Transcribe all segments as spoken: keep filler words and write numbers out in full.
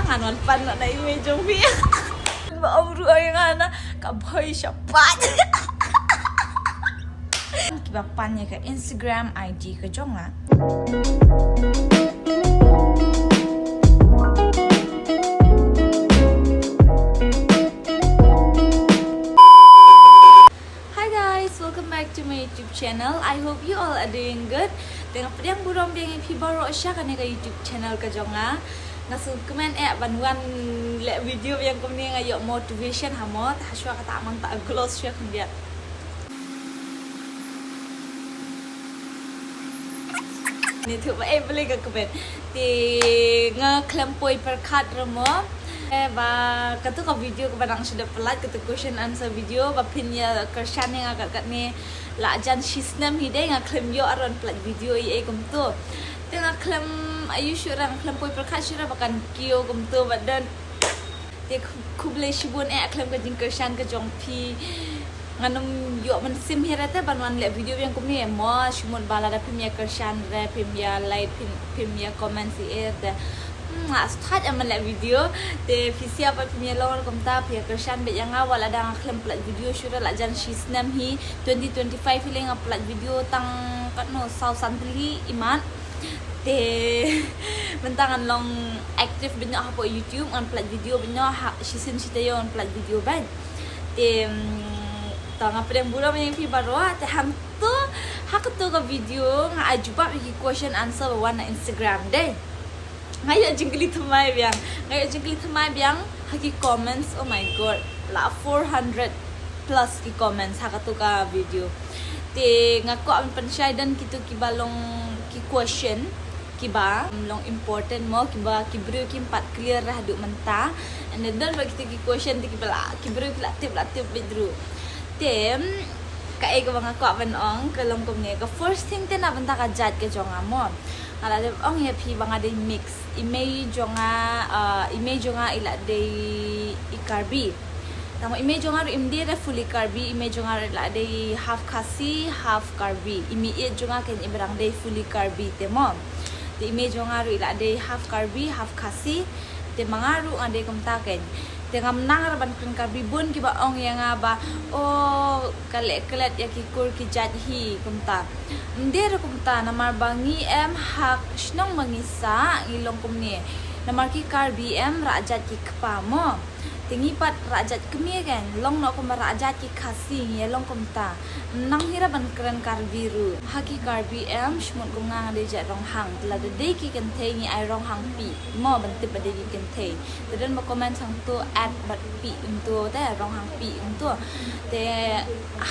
Han wan pan na i mei jong phi. Ba ong ruh ïa nga na ka bhoi shapat. Kiba pan ïa ka Instagram I D ka jong nga. Hi guys, welcome back to my YouTube channel. I hope you all are doing good. Te nga pdiang burom biang ïa phi baroh sha kane ka YouTube channel ka jong nga. Nga sngewkmen eh ban wan leh video biang kumne, nga ïoh motivation ha mo, ta shuwa kata mang ta gloss shuwa khyndiat. Ni tu ba eh beli ka kmen. Te nga khlem poi pyrkhat re mo. Eh, ba katu ka video kaba nang shu dep pyllait, katu question answer video, ba phin ïa kyrshan ïa nga kat kat ne. La jan shi snem hi dei nga khlem ïoh aron pyllait video ei ei kumtu. Te nga khlem, ayu shuh re, nga khlem poi pyrkhat shuh re ba kan kiew kumtu, ba don. Te khu-, khublei shibun eh khlem ka jingkyrshan ka jong phi. Ngan ym ïoh mynsiem hi re te ban wan leh video biang kumne mo, shu mut ba lada phim ïa kyrshan re, phim ïa like, phim, phim ïa comment hi eh te. Hmm, nga sngewthuh ïa man leh video. Te phi sngewbha phim ïa long kumta, phi ïa kyrshan beit ïa nga, wat lada nga khlem pyllait video shuh re, la jan shi snem hi, twenty twenty-five hi lei nga pyllait video tang katno, saw san tylli imat. Te mynta ngan long active beit noh hapoh YouTube, ngan pyllait video beit noh, ha shisien shi taïew ngan pyllait video beit. Te, mm, to nga pdiang burom ïa phi baroh, te hangto ha kato ka video nga ai jubab ïa ki question answer ba wan na Instagram dei. Nga ïoh jingkylli thymmai biang, nga ïoh jingkylli thymmai biang ha ki comments, oh my God, la four hundred plus ki comments ha kato ka video. Te nga kwah ban pynshai don kito kiba long ki question kiba long important mo, kiba ki briew kim pat clear haduh mynta. And then don bad kito ki question te kiba la, ki briew ki la tip, la tip beit ruh. Te kaei kaba nga kwah ban ong ka long kumne, ka first thing te na bynta ka jait ka jong nga mo. Nga la dep ong ïa phi ba nga dei mix. I mei jong nga, uh, i mei jong nga i la dei i Karbi. Tang ba i mei jong nga ruh im dei re fully Karbi, i mei jong nga ruh i la dei half Khasi, half Karbi. I mei ïeit jong nga ken i ba dang dei fully Karbi te mo. Te i mei jong nga ruh i la dei half Karbi, half Khasi. Te ma nga ruh nga dei kumta ken. Te ngam nang re ban kren Karbi, bun kiba ong ïa nga ba, oh, ka leh klet ïa ki kur ki jait hi kumta. Ym dei re kumta, namar ba ngi em ha shnong ba ngi sah, ngi long kumne. Namar ki Karbi em rah jait ki kpa mo. Te ngi pat rah jait kmie ken, long noh kumba rah jait ki Khasi, ngi ïa long kumta. Ym nang hi re ban kren Karbi ruh. Ha ki Karbi em, shu mut kum nga nga dei jait Ronghang. Te lada dei ki kynthei ngi ai Ronghang pih mo, ban tip ba dei ki kynthei. Te don ba comment hangto, at bad pih kumto te, Ronghang pih kumto. Te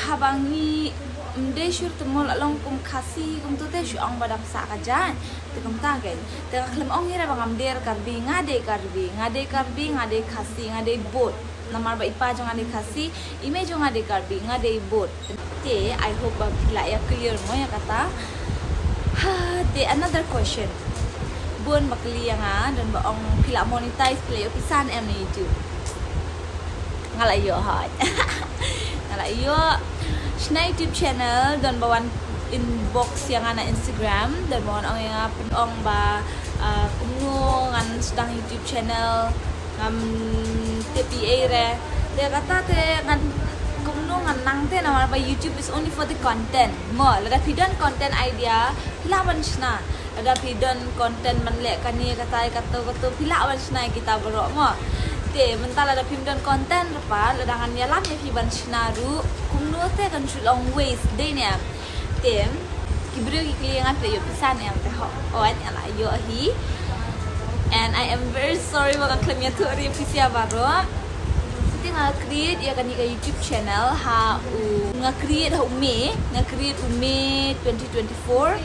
haba ngi ym dei shuh te mo, la long kum Khasi kumto te, shu ong ba dang sah ka jait. Te kumta ken. Te nga khlem ong hi re ba ngam dei Karbi, nga dei Karbi, nga dei Karbi, nga dei Khasi, nga dei both. Namar ba i pa jong nga dei Khasi, i mei jong nga dei Karbi, nga dei both. Te I hope ba phi la ïa clear mo ïa kata. Ha, te another question. Bun ba kylli ïa nga, don ba ong phi la monetize, phi la ïoh pisa ne em na YouTube. Nga la ïoh hooid. Nga la ïoh. Shna YouTube channel, don ba wan inbox ïa nga na Instagram, don ba wan ong ïa nga, pyn ong ba, ah, kumno ngan sdang YouTube channel, ngam tip ei ei re. Te kata te ngan, kumno ngan nang te, namar ba YouTube is only for the content. Mo, lada phi don content idea, phi lah ban shna. Lada phi don content ban leh kane katai kato kato, phi lah ban shna ïa kita baroh mo. Te mynta lada phim don content re pat, lada ngan ïalam ïa phi ban shna ruh, kumno te kan shu long waste, dei ne em. Te ki briew ki kylli ïa nga, phi la ïoh pisa ne em, te hooid nga la ïoh hi. And I am very sorry ba nga khlem ïathuh re phi sha baroh. Te nga create ïa kane ka YouTube channel ha u, nga create ha u May, nga create u May twenty twenty-four.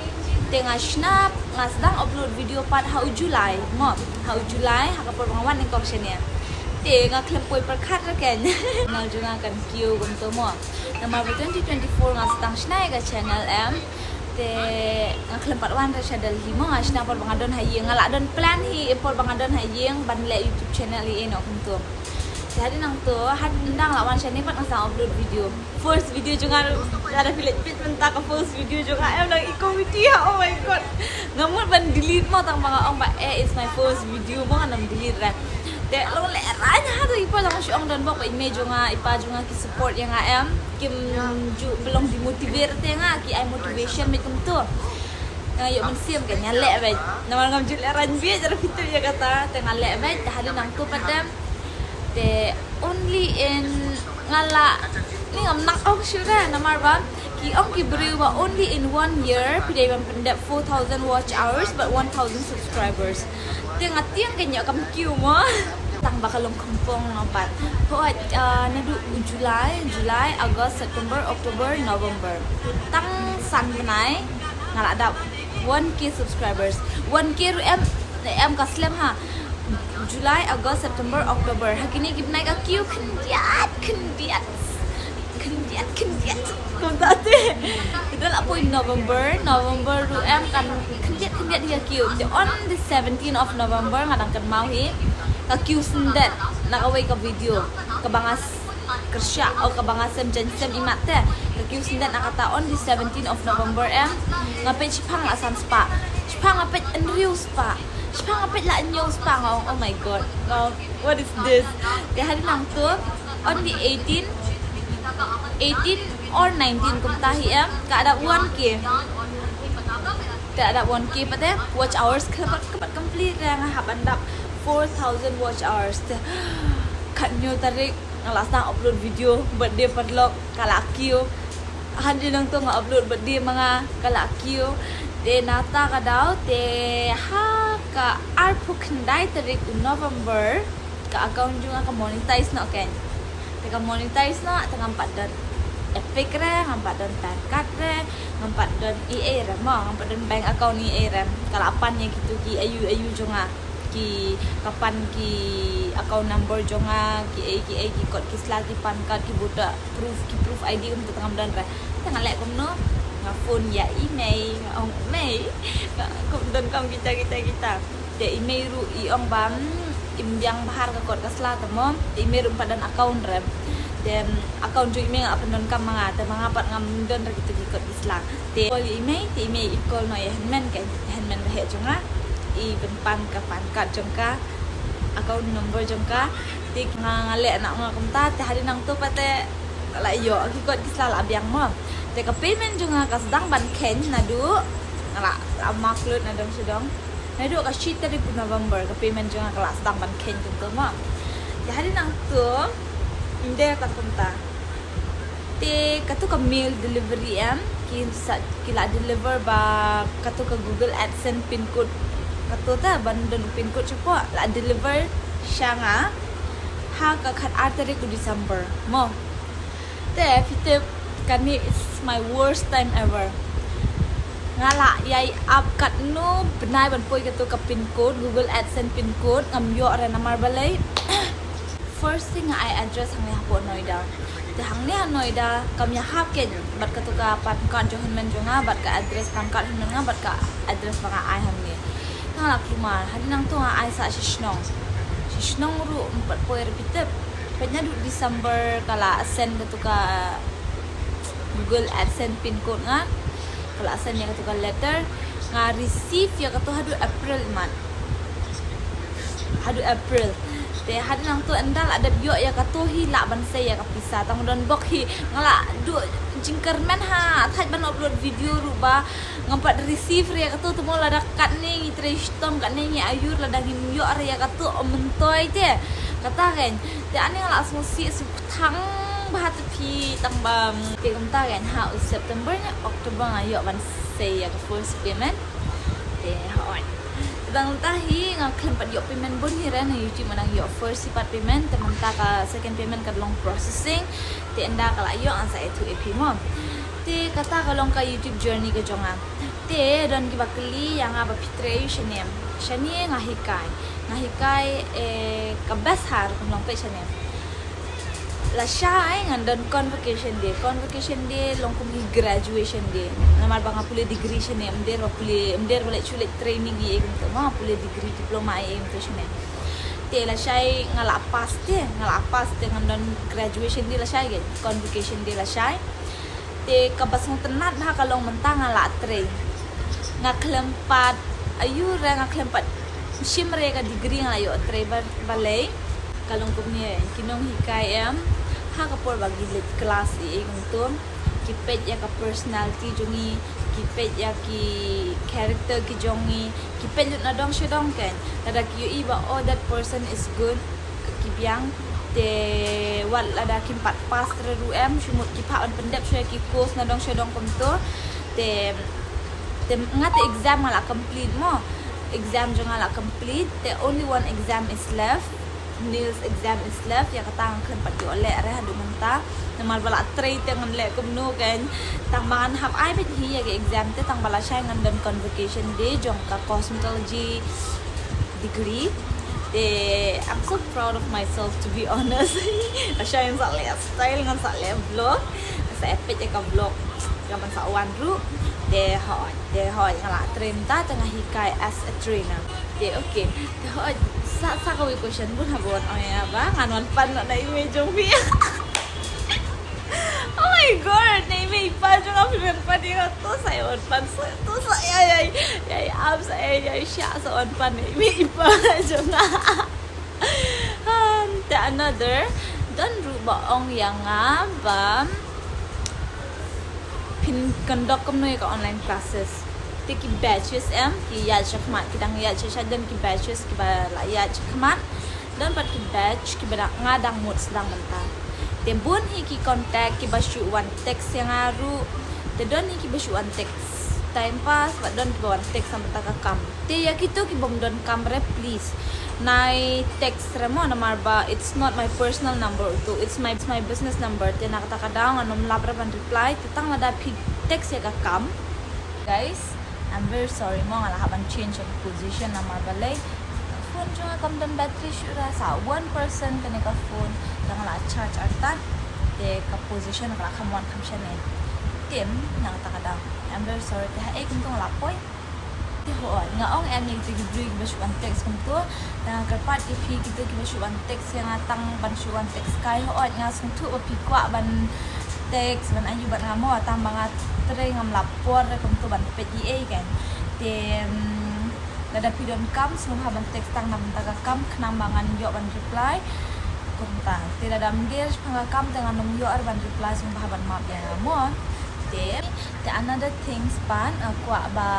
Te nga shna, nga sdang upload video pat ha u July mo, ha u July, ha ka por ba nga wan nyngkong shane. Te nga khlem poi pyrkhat re ken. Channel jong nga kan kiew kumto mo. Namar ba twenty twenty-four nga sdang shna ïa ka channel em. Te nga khlem pat wan re sha Delhi mo, nga shna por ba nga don ha ïing, nga la don plan hi por ba nga don ha ïing ban leh YouTube channel ei ei noh kumto. Te hadien nangto, hadien nang la wan shane pat nga sdang upload video. First video jong nga, lada phi leit peit mynta ka first video jong nga em, nang i comedy ha, oh my God. Nga mut ban delete mo, tang ba nga ong ba eh it's my first video mo, ngan ym delete re. Te long leh raiñ ha tu i pa long shu ong don bok i mei jong nga i pa jong nga ki support ïa nga em. Kim ju ba long demotivate te nga ki ai motivation me kumtu. Nga ïoh mynsiem ka nga leh beit. Namar ngam ju leh raiñ beit jara phi tip ïa kata te nga leh beit te hadien nangtu pat de. Te only in nga la ni ngam nang ong shuh re namar ba ki ong ki briew ba only in one year phi dei ban pyndep four thousand watch hours but one thousand subscribers. Te nga tieng ka ñiah kam kiew mo. Tang ba ka long khongpong no pat. Ho uh, naduh u July, July, August, September, October, November. Tang san bnai nga la dap one K subscribers. One K ruh em em ka slem ha. July, August, September, October. Ha kine ki bnai ka kiew khyndiat khyndiat. Khyndiat khyndiat. Kumta te. Ida la poi November, November ruh em kan khyndiat khyndiat hi ka kiew. Te on the seventeenth of November nga dang kynmaw hi. Ka kiew syndet na kawei ka video. Ka ba nga s- kyrshah o ka ba nga sem jan sem imat te. Ka kiew syndet na kata on the seventeenth of November em. Nga peit shiphang la san spah. Shiphang nga peit hynriew spah. Shiphang nga peit la hynñiew spah nga ong oh my god. Nga ong, what is this? Te hadien nangtu on the eighteen, eighteen or nineteen kumta hi em ka dap one K. Te dap one K pat te watch hours ka pat ka pat complete re nga hap ban dap four thousand watch hours te. Khathynñiew tarik nga la sdang upload video birthday paralok ka la kiew. Hadien nangtu nga upload birthday ma nga ka la kiew. Te nata ka daw te ha ka arphew khyndai tarik u November ka account jong nga ka monetize noh kein. Te ka monetize noh te ngam pat don Epic re, ngam pat don PAN card re, ngam pat don ei ei re mo, ngam pat don bank account ei ei re. Ka la pan ïa kitu ki ayu ayu jong nga ki ka pan ki account number jong nga ki ei ki ei ki kot ki sla ki PAN card ki voter proof ki proof I D kumta te ngam don re. Te nga leh kumno nga phone ïa i mei nga ong mei nga kum don kam kita kita kita. Te i mei ruh i ong ba mm, im biang bha ka kot ka sla te mo. Te i mei ruh pat don account re. Te mm, account jong i mei nga pyndonkam ma nga te ma nga pat ngam don re kitu ki kot ki sla. Te call ïa i mei te i mei i call noh ïa hynmen ka hynmen ba heh jong nga. I pynpan ka PAN card jong ka account number jong ka. Te nga nga leh na nga kumta te hadien nangtu pat te la ïoh ki kot ki sla la biang mo. Te ka payment jong nga ka sdang ban kheiñ naduh nga la la mark lut na dong sha dong. Naduh ka shi tarik u November ka payment jong nga ka la sdang ban kheiñ kumta mo. Te hadien nangtu ym dei ta kumta. Te katu ka mail delivery em ki sa ki la deliver ba katu ka Google AdSense pin code katu ta ban don pin code shapoh la deliver sha nga ha ka khat ar tarik u December mo. Te phi tip kane is my worst time ever. Nga la ïai ap katno bnai ban poi katu ka pin code Google AdSense pin code ngam ïoh re namar balei. First thing nga ai address hangne hapoh Noida. Te hangne ha Noida kam ïahap kein bad katu ka PAN card jong hynmen jong nga bad ka address PAN card hynmen nga bad ka address ba nga ai hangne. Nga la kulmar hadien nangtu nga ai sa sha shnong. Sha shnong ruh ym pat poi re phi tip. Peit naduh December ka la send katu ka Google AdSense pin code nga. Ka la send ïa katu ka letter nga receive ïa katu haduh April mat. Haduh April. Te hadien nangtu ynda la dep ïoh ïa katu hi lah ban sei ïa ka pisa tang don bok hi nga la duh jingkyrmen ha thait ban upload video ruh ba ngam pat receive re ïa katu te mo lada katne ngi trei shitom katne ngi aiur lada ngim ïoh re ïa katu ym myntoi te kata kein te ani nga la sngewsih sngewthang bha te phi tang ba te kumta kein ha u September ne October nga ïoh ban sei ïa ka first payment te hoi. Tang ta hi nga khlem pat ïoh payment bun hi re na YouTube ma nang ïoh first hi pat payment te mynta ka second payment ka long processing te ynda ka la ïoh nga sa ïathuh ïa phi mo. Te kata ka long ka YouTube journey ka jong nga. Te don kiba kylli ïa nga ba phi trei shane. Shane nga hikai. Nga hikai eh ka best ha rukom long peit shane. Lashai ngan don convocation day. Convocation day long kum i graduation day. Namar ba nga pule degree shane, ym der ba pule, ym der ba leit shu leit training i ei kumta ma nga pule degree diploma i ei kumta shane. Te lashai nga la pass te, nga la pass te ngan don graduation day lashai ke, convocation day lashai. Te kaba sngewtynnat bha ka long mynta nga la trei. Nga khlem pat aiu re nga khlem pat Shim re ka degree nga la ïoh trei ba, balei. Ka long kumne, ki nonghikai em, ha ka por ba ki leit class i ei kumto, ki peit ïa ka personality jong i, ki peit ïa ki character ki jong i, ki peit lut na dong sha dong kein. Lada ki ïohi ba, oh, that person is good, ki biang. Te wat lada kim pat pass re ruh em, shu mut ki phah ban pyndep shuh ïa ki course na dong sha dong kumto. Te, te nga te exam nga la complete mo. Exam jong nga la complete. Te only one exam is left. NIELS exam is left. Ïa kata nga khlem pat ïoh leh re haduh mynta. Namar ba la trei te ngan leh kumno kein. Tang ba ngan hap ai beit hi ïa ka exam te, tang ba lashai ngan don convocation day jong ka cosmetology degree. Te, I'm so proud of myself, to be honest. Lashai ngan sa leh style, ngan sa leh vlog, ngan sa peit ïa ka vlog. Ka ban sa wan ruh. Te hoi, te hoi, nga la train ta, te nga hikai as a trainer. Te okay. Te hoi, sa, sa kawei question bun haba wan ong ïa ba ngan wan pan noh na i mei jong phi. Oh my God, na i mei i pa jong nga phi wan pan ïa nga, to sa ïa wan pan, sa, to sa ïa, ïa, ïa, ïa, ap sa ïa, ïa, sha sa wan pan na i mei i pa jong nga. Um, te another, don ruh ba ong ïa nga ba phin conduct kumno ïa ka online classes. Te ki batches em, ki ïaid shakhmat, ki dang ïaid sha, sha don ki batches kiba la ïaid shakhmat. Don pat ki batch kiba dang, nga dang mut sdang mynta. Te bun hi ki contact kiba shu wan text ïa nga ruh. Te don hi kiba shu wan text time pass, bad don kiba wan text namar ka kam. Te ïa kito ki bym don kam re, please, nai text re mo, namar ba it's not my personal number tu, it's my, it's my business number. Te na kata ka daw ngan ym lap re ban reply, te tang lada phi text ïa ka kam. Guys, I'm very sorry mo, nga la hap ban change ïa ka position namar balei, ka phone jong nga kam don battery shuh re, sa one percent kane ka phone, te nga la charge artat, te ka position ka la kham wan kham shane. Te na kata ka daw, I'm very sorry, te haei kumto nga la poi. Te hooid, nga ong em ïa kito ki briew kiba shu wan text kumto. Te nga kyrpad ïa phi kito kiba shu wan text ïa nga tang ban shu wan text kai, hooid nga sngewthuh ba phi kwah ban text ban ayu bad nga mo, tang ba nga trei ngam la por re kumto ban peit ei ei kan. Te, mm, lada phi don kam sngewbha ban text tang na bynta ka kam khnang ba ngan ïoh ban reply. Kumta. Te lada ym dei shaphang ka kam te ngan ym ïoh re ban reply, sngewbha ban map ïa nga mo. Te, te another things pat, nga kwah ba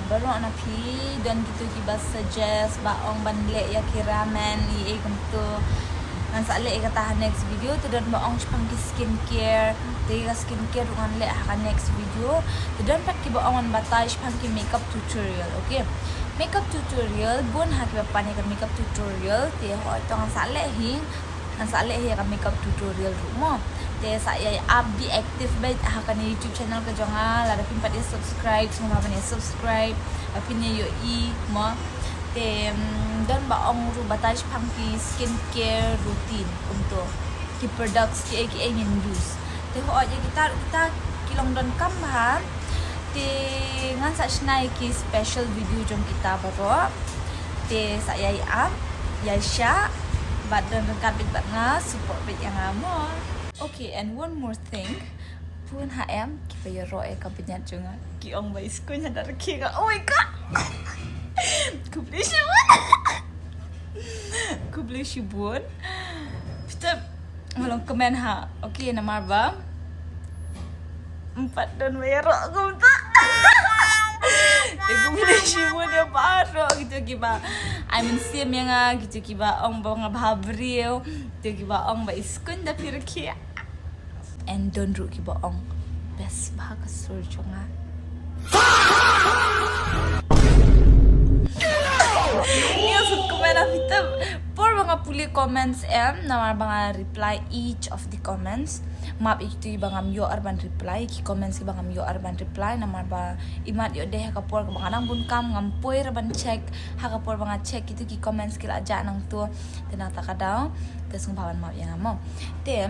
baroh na phi don kito kiba suggest ba ong ban leh ïa ki ramen ei ei kumto. Ngan sa leh ïa kata ha next video. Te don ba ong shaphang ki skincare, te ka skincare ruh ngan leh ha ka next video. Te don pat kiba ong ban batai shaphang ki makeup tutorial, okay? Makeup tutorial, bun ha kiba pan ïa ka makeup tutorial, te hooid to ngan sa leh hi. Ngan sa leh hi ïa ka makeup tutorial ruh mo. Te sa ïai ap, be active beit ha kane YouTube channel ka jong nga, lada phim pat ïa subscribe sngewbha ban ïa subscribe, ba phin ïa ïohi mo. Te, mm, don ba ong ruh batai shaphang ki skincare routine kumto, ki products kiei kiei ngin use. Te hooid ïa kita ruh kita ki long donkam bha. Te ngan sa shna ïa ki special video jong kita baroh. Te sa ïai ap, ïai shah, bad don ryngkat beit bad nga, support beit ïa nga mo. Okay, and one more thing. Bun ha em kiba ïaroh ïa ka bniat jong nga, ki ong ba i skun ha da rkhie nga. Oh my God. Khublei shibun. Khublei shibun. Phi tip, nga long kmen ha. Okay, namar ba ym pat don ba ïaroh kumta. Te khublei shibun ïa baroh kito kiba ai mynsiem ïa nga, kito kiba ong ba nga bha briew, kito kiba ong ba i skun da phi rkhie. And don ruh kiba ong best bha ka sur jong nga. Ngi suk comment ha phi tip. Por ba nga pule comments em, namar ba nga reply each of the comments. Map ïa kito kiba ngam ïoh re ban reply, ki comments kiba ngam ïoh re ban reply, namar ba imat ïoh dei ha ka por kaba nga dang bun kam, ngam poi re ban check, ha ka por ba nga check kito ki comments ki la jah nangto. Te na kata ka daw te sngewbha ban map ïa nga mo. Te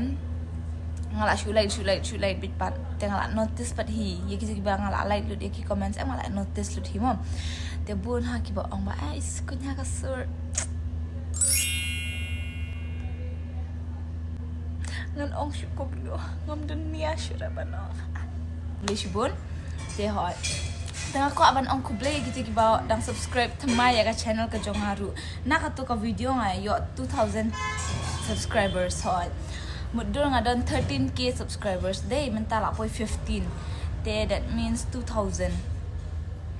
nga la shu lait, shu lait, shu lait bit pat. Te nga la notice pat hi ïa kito kiba nga la lait lut ïa ki comments em, nga la notice lut hi mo. Te bun ha kiba ong ba, "Ai, i skun ha ka sur." Ngan ong shu kumno, ngam don nia shu ra ban ong. Khublei shibun. Te hooid. Te nga kwah ban ong khublei ïa kito kiba dang subscribe thymmai ïa ka channel ka jong nga ruh. Na kato ka video nga ïoh two thousand subscribers hoi. Mutdur nga don thirteen K subscribers, dei mynta la poi fifteen. Te that means two thousand.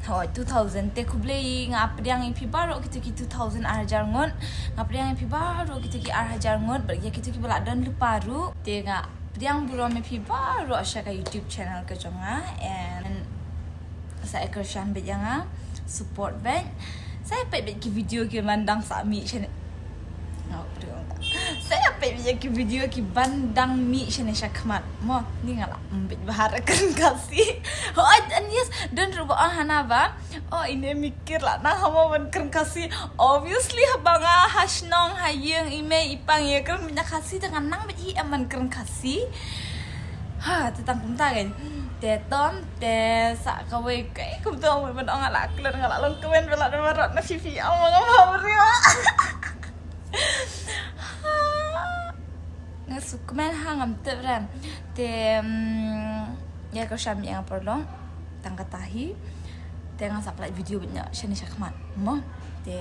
Hoi, two thousand. Te khublei, nga pdiang ïa phi baroh kito ki two thousand, ar hajar ngut. Nga pdiang ïa phi baroh kito ki ar hajar ngut, bad ïa kito kiba la don lypa ruh. Te nga pdiang burom ïa phi baroh sha ka YouTube channel ka jong nga, and sa ïa kyrshan beit ïa nga, support beit. Sa ïa peit beit ki video kiban dang sa mih shane. Nga pdiang ta. Sa ïa peit beit ïa ki video kiban dang mih shane shakhmat. Mo, ni nga la ym beit bha ha ka kren Khasi. Oh, and yes, don ruh ba ong hana ba, oh, ine mi kyrlak na hamo ban kren Khasi. Obviously, haba nga ha shnong ha ïing, i mei i pa ngi ïa kren beit na Khasi, te nga nang beit hi em ban kren Khasi. Ha, te tang kumta kan. Te to, te sa kawei kai kumta, ong ban ong nga la klet, nga la long kmen ba la da marot na phi phi ong nga ma briew. Nga sngewkmen ha, ngam tip re. Te, mm, ïa kyrshan ïa nga paralok. Tang kata hi. Te ngan sa pynlait video beit noh shane shakhmat. Mo. Te,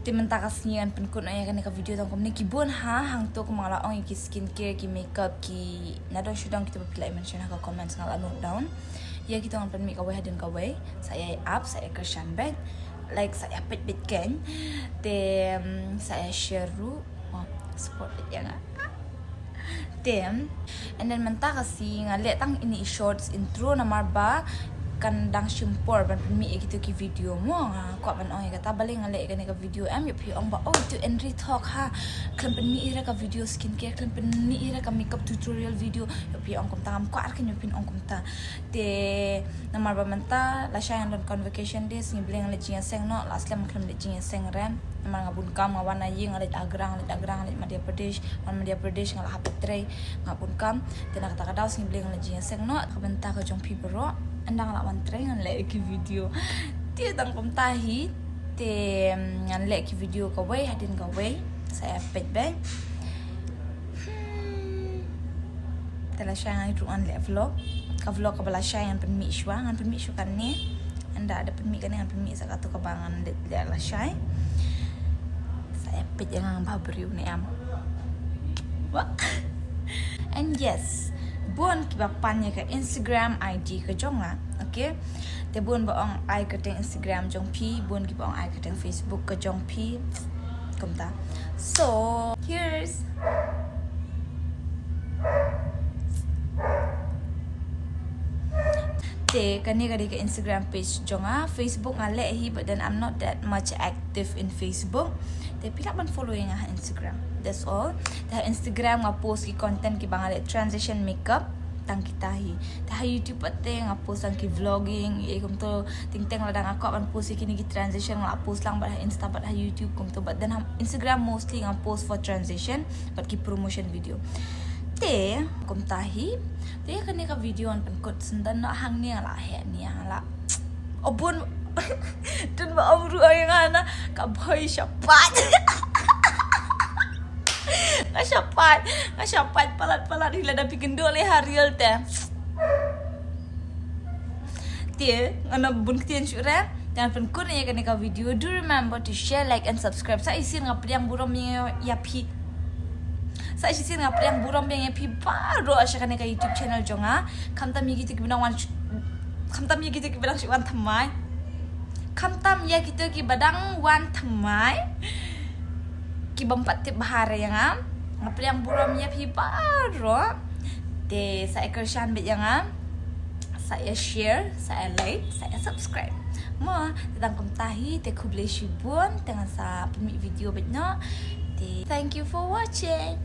te mynta ka sngi ngan pynkut noh ïa kane ka video tang kumne. Ki bun ha hangto, kumba nga la ong, ïa ki skincare, ki makeup, ki nadong shadong kito ba phi la mention ha ka comments, nga la note down. Ïa kito ngan pynmih kawei hadien kawei. Sa ïa ap, sa ïa kyrshan beit. Like, sa ïa peit beit kein. Te, mm, sa ïa share ruh. Oh, support beit ïa nga. Te, and then mynta ka sngi nga leh tang ine i shorts intro namar ba kan dang shim por ban pynmih ïa kito ki video mo. Nga kwah ban ong ïa kata, balei nga leh ïa kane ka video em, ïoh phi ong ba, oh, ito Henry Thok ha, khlem pynmih ïa ka video skincare, khlem pynmih ïa ka makeup tutorial video, ïoh phi ong kumta, ngam kwah re kein ïoh phin ong kumta. Te namar ba mynta lashai ngan don convocation day, sngi Blei ngan leit jingïaseng noh, la slem khlem leit jingïaseng re. Namar nga bun kam, nga wan na ïing, nga leit Agra, nga leit Agra, nga leit Madhya Pradesh, wan Madhya Pradesh nga la hap trei, nga bun kam. Te na kata ka daw sngi Blei ngan leit jingïaseng noh, ka bynta ka jong phi baroh, ynda nga la wan trei ngan leh ki video. Te tang kumta hi, te, mm, ngan leh ki video kawei hadien kawei, sa ïa peit beit. Hmm. Te lashai ngan ruh ngan leh vlog. Ka vlog kaba lashai ngan pynmih shuwa, ngan pynmih shuwa kane. Ynda da pynmih kane ngan pynmih sa kato kaba ngan leh, leh lashai. Sa ïa peit ïa nga, nga bhabriew ne em. Wah. And yes, bun kiba pan ïa ka Instagram I D ka jong nga. Okay. Te bun ba ong ai kyrteng Instagram jong phi, bun kiba ong ai kyrteng Facebook ka jong phi. Kumta. So, here's. Te kane ka dei ka Instagram page jong nga, Facebook nga leh hi, but then I'm not that much active in Facebook. Te phi lah ban follow ïa nga ha Instagram. That's all. Te ha Instagram nga post ki content kiba nga leh transition makeup. Tang kita hi. Te ha YouTube pat te nga post tang ki vlogging, ïa kumto, teng teng lada nga kwah ban post ïa kine ki transition nga la post lang bad ha Insta bad ha YouTube kumto, but then ha Instagram mostly nga post for transition bad ki promotion video. Te kumta hi. Te ïa kane ka video ngan pynkut syndon noh hangne, nga la heh nia, nga la. Oh bun. Don ba ong ruh ïa nga na ka bhoi shaphang. Nga shaphang, nga shaphang palat palat hi, lada phi kynduh leh ha reel te. Te ngan bun ktien shuh re. Te ngan pynkut ïa kane ka video. Do remember to share, like and subscribe. Sa shisien nga pdiang burom ïa, ïa phi. Sa shisien nga pdiang burom ïa phi baroh sha kane ka YouTube channel jong nga. Khamtam ïa kito kiba dang wan, khamtam ïa kito kiba dang shu wan thymmai. Khamtam ïa kito kiba dang wan thymmai. Kibym pat tip bha re ïa nga. Nga pdiang burom ïa phi baroh. Te sa ïa kyrshan beit ïa nga. Sa ïa share, sa ïa like, sa ïa subscribe. Mo, te tang kumta hi, te khublei shibun, te ngan sa pynmih video beit noh. Te thank you for watching.